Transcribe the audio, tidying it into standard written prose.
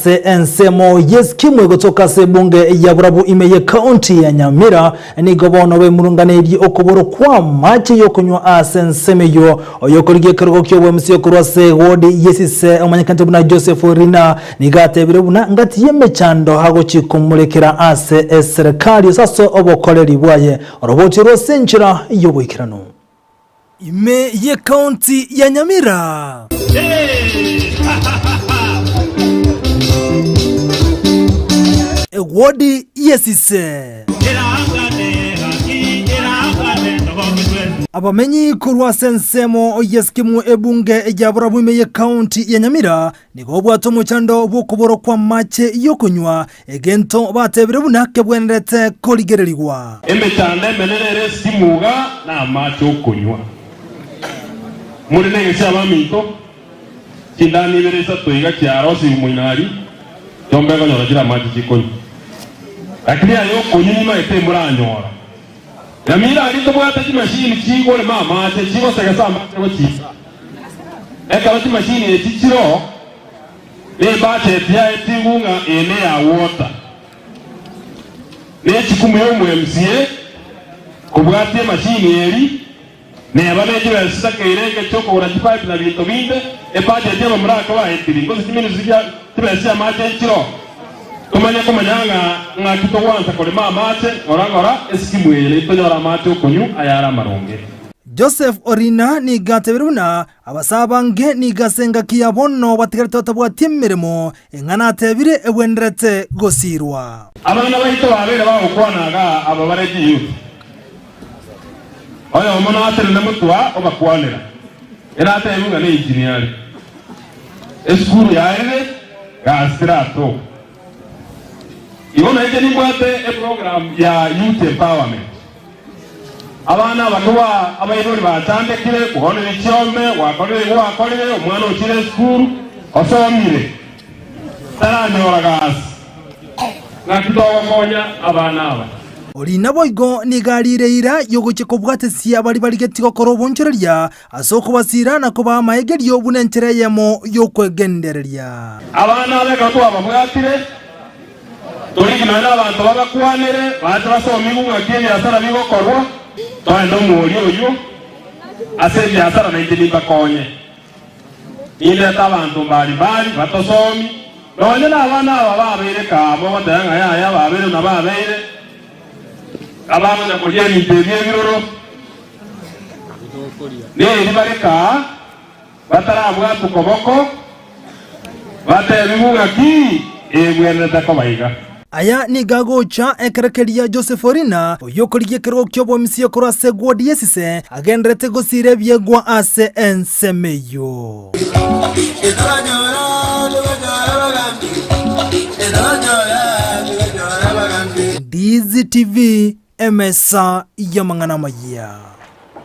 ase ensemo y'eskimu egotoka ase ebunge ya Borabu ime y'ekaunti ya Nyamira nigo bono bemurunganeirie okoborwa kw'amache y'okonywa ase ensemo eyio. Oyokorigia ekerogo ki'obwemisia korwa ase ewodi y'esise omanyekanete buna Joseph Orina nigo atebire buna ngati y'emechando agochi komorekera ase eserekari ase ase obokoreri bwaye orobochie rw'ase enchera y'oboikeranu. Ime y'Ekaunti ya Nyamira. Ewodi y'esise. Abamenyi korwa ase ensemo y'eskimu ebunge ya Borabu ime y'Ekaunti ya Nyamira nigo babwate omochando bw'okoborwa kw'amache y'okonywa Egento batebire buna kebwenerete korigererigwa. Emechando emenene ere esimu iga namache okonywa. More negesio abaminto, chindani ibere isato iga chiarosirwe moino aria, chiombe ekonyora chire amache chikonywa. Lakini aya okonywa nimaete emoranyora. Nyamira aria tobwate chimashini chikorema amache, chigosegesa amache gochia. Ekero chimashini echi chiroo, Nebacheti yaye ting'u ng'a eye neya water. Nechikumu y'omo-MCA kobwatia emachini eri neba ne chibesa chitakeire enke chiokogora chipipe na binto binde, ebudget y'abamura ake baetiri gose chiministry chia chibesa chi'amache nchiroo. Tomanye komanya ng'a ng'aki togwansa korema amache ng'ora ng'ora esikimu eye naintwe tonyore amache okonywa ayare amaronge. Joseph Orina nigo atebire buna Abasae abange nigo ase engaki ya bono batigarete batabwati emeremo, eng'ana atebire egwenerete gosiirwa. Abana baito babeire bagokwana iga aba bare chiyouth, oyomo natenene motwe obakwanera, ere atebiwe ng'a ne engineer are, esukuru yaerire, gasi teratoka. Igo nainche nimbwate eprogram ya youth empowerment. Abana abake ba abaibori bachandekire, kwoneire chiombe, gwakorire igo gwakorire, omwana ochire esukuru, osomire, taranyora gasi. Naki togokonya abana aba? Oria naboigo nigo ariire eira y'ogochia kobwatesia baria barigetie gokora obonchoreria ase okobasiira na kobaa amaegerio buna enchera eyemo y'okwegendereria. Abana aba ekero twababwatire, Toriki nonya nabanto babakwanere, bache basomigwe ng'aki ebiasara bigokorwa. Toende omoerio oyio ase ebiasara, nainche nimbakonye. Nindete abanto mbari-mbari batosomi, nonya nabana aba babeire kaa mogoteba ng'a yaya babeire buna babeire, abagocha koria ebinto ebi ebiroro, neri bare kaa. Batarabwatwa koboko, batebigwe ng'aki egwenerete koba iga. Aya nigo agocha ekero keria Joseph Orina, oyio okorigia ekerogo ki'obomisia korwa ase egwodi y'esise, agendererete gosiira ebiegwa ase ensemo eyio. Ndizi TV, emesa y'amang'ana amayia.